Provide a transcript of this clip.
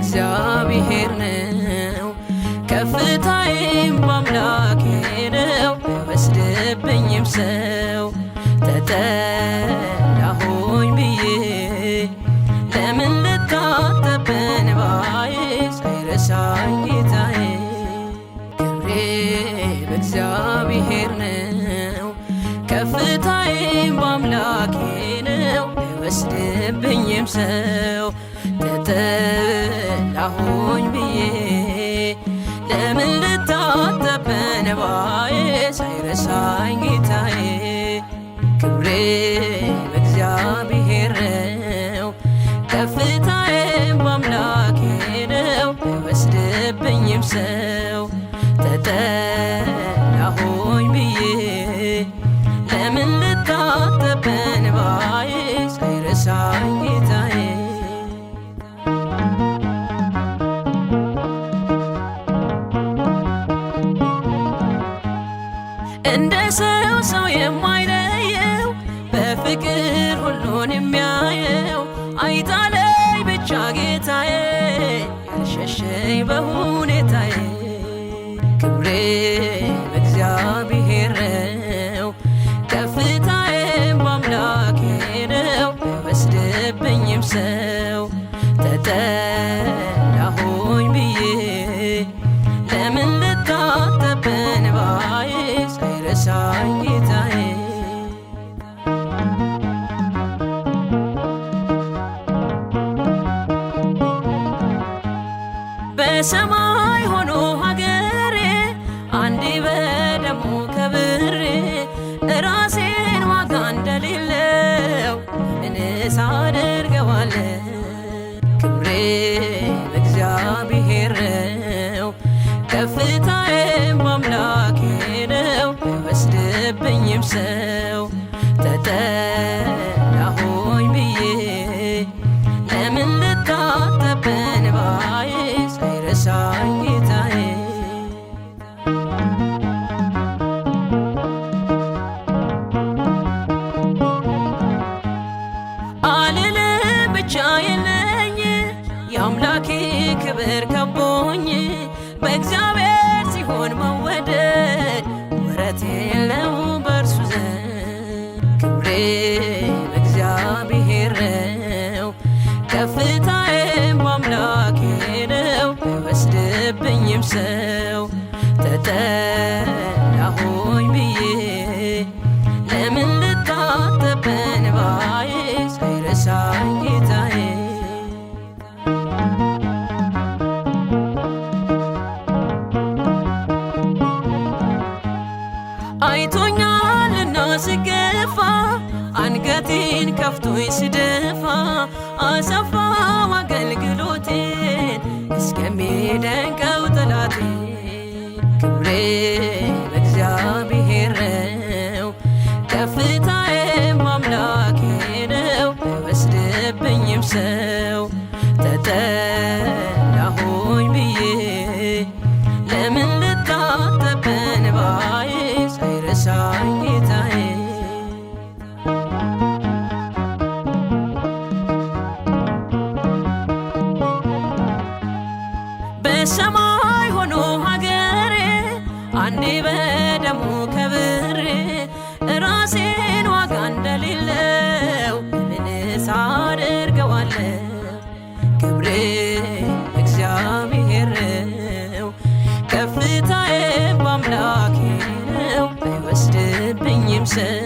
በእግዚአብሔር ነው፣ ከፍታዬም በአምላኬ ነው። አይወስድብኝም ሰው። ተጠላሁኝ ብዬ ለምን ልታጠብ በእንባዬ ሳይረሳኝ ጌታዬ። ክብሬ በእግዚአብሔር ነው፣ ከፍታዬም በአምላኬ ነው። አይወስድብኝም ሰው። ተጠላሁኝ ብዬ ለምን ልታጠብ በእንባዬ ሳይረሳኝ ጌታዬ። ክብሬ በእግዚአብሔር ነው፣ ከፍታዬም በአምላኬ ነው። አይወስድብኝም ሰው። ተጠላሁኝ ብዬ ለምን ልታጠብ በእንባዬ ሳይረሳኝ ጌታዬ። እንደ ሰው ሰው የማይለየው፣ በፍቅር ሁሉን የሚያየው፣ አይጣለኝ ብቻ ጌታዬ፣ ያልሸሸኝ በሁኔታዬ። ክብሬ በእግዚአብሔር ነው፣ ከፍታዬም በአምላኬ ነው። አይወስድብኝም ሰው። ተጠላሁኝ ብዬ ለምን ልታጠብ በእንባዬ ሳይረሳኝ ጌታዬ። በሰማይ ሆኖ ሀገሬ፣ አንዴ በደሙ ከብሬ፣ ራሴን ዋጋ እንደሌለው ምንስ አደርገዋለሁ? ክብሬ በእግዚአብሔር ነው፣ ከፍታዬም በአምላኬ ነው። አይወስድብኝም ሰው። ተጠላሁኝ ብዬ ለምን ልታጠብ በእንባዬ ሳይረሳኝ ጌታዬ። አልልም ብቻ የለኝ፣ የአምላኬ ክብር ከቦኝ፣ በእግዚአብሔር ሲሆን መወደድ ወረት የለው በእርሱ ዘንድ። ክብሬ በእግዚአብሔር ነው፣ ከፍታዬም በአምላኬ ነው። አይወስድብኝም ሰው። ተጠላሁኝ ብዬ ለምን ልታጠብ በእንባዬ ሳይረሳኝ ጌታዬ። አይቶኛልና ስገፋ፣ አንገቴን ከፍቶኝ ስደፋ፣ አሰፋው አገልግሎቴን እስከሚደንቀው ጠላቴ። ክብሬ በእግዚአብሔር ነው፣ ከፍታዬም አምላኬ ነው። አይወስድብኝም ሰው። ተጠላሁኝ ብዬ ለምን ልታጠብ በእንባዬ ሳይረሳኝ ጌታዬ። በሰማይ ሆኖ ሀገሬ፣ አንዴ በደሙ ከብሬ፣ ራሴን ዋጋ እንደሌለው ምንስ አደርገዋለሁ? ክብሬ እግዚአብሔር ነው፣ ከፍታዬም በአምላኬ ነው። አይወስድብኝም ሰው።